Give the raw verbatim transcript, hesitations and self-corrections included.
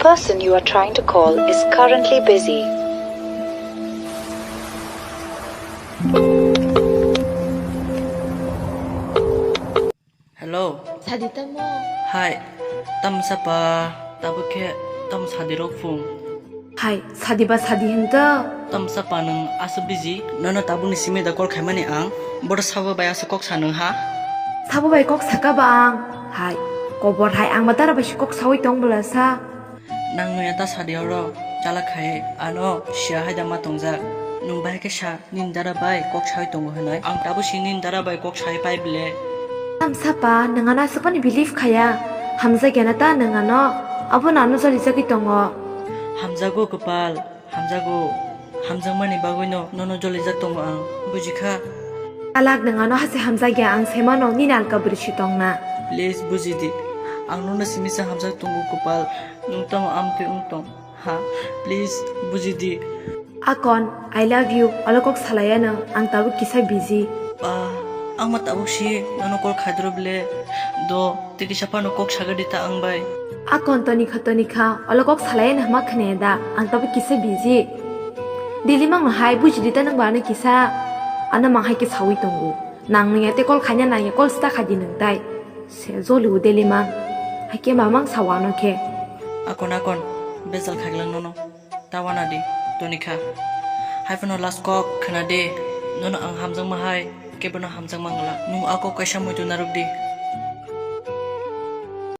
person you are trying to call is currently busy. Hello. Sadi tamo? Hai. Tam sapa, tabuk khe tam sadi rok phung. Hai, sadi ba sadi hinto? Tam sapa nwng aswk busy, nono tabukni simi da call khaimani ang. Bodo sabo bai aswk kok sa nwng ha? Sabo bai kok saka ba ang. Hai, kobor hai ang ba dara bai se kok sawi tong bwla sa. Nang nui ta sadi oro chala khai ano sia hai da ma tongjak. Nwng bai khe sa. Nini dara bai kok sai tongo hinwi. Ang tabuk si nini dara bai kok sai pai bile. Tamsa pa, nwng ano aswk phano believe khaya. Hamjakya na ta nwng ano? Abono ano jolijagwi tongo. Hamjago kwpal, hamjago. Hamjakmani bagwino nono jolijak tongo ang, bujikha? Alak nwng ano hase hamjakya, ang se mano nini alka bwrwi si tongna. Please bujidi. Ang nono simisa hamjak tongo kwpal. Nwng tamo amtwi wng tong. Ha, please, bujidi. Akon, I love you. Olo kok salai ano, ang tabuk kisa busy. Ba, ang ma tabuk si nono call khaidro bile. Do, tei kisa phano kok sagadi ta ang bai. Akon, tonikha, tonikha. Olo kok salai ano hama khne da, ang tabuk kisa busy. Daily mang no hai, bujidi ta nang ba ano kisa. Ano mang hai khe sawi tongo. Nang nungya tei call khaina nangya, call sta khaidi nung tai. Se joli u daily mang. Hai khe mamang sawa ano khe. Akon, akon, bejal khaglang nono. Tawana di, tonikha. Hai phano last kok khna de, nono ang hamjakma hai, kebono hamjakma wngla. Nwng a kok kaisa muitu narwk di.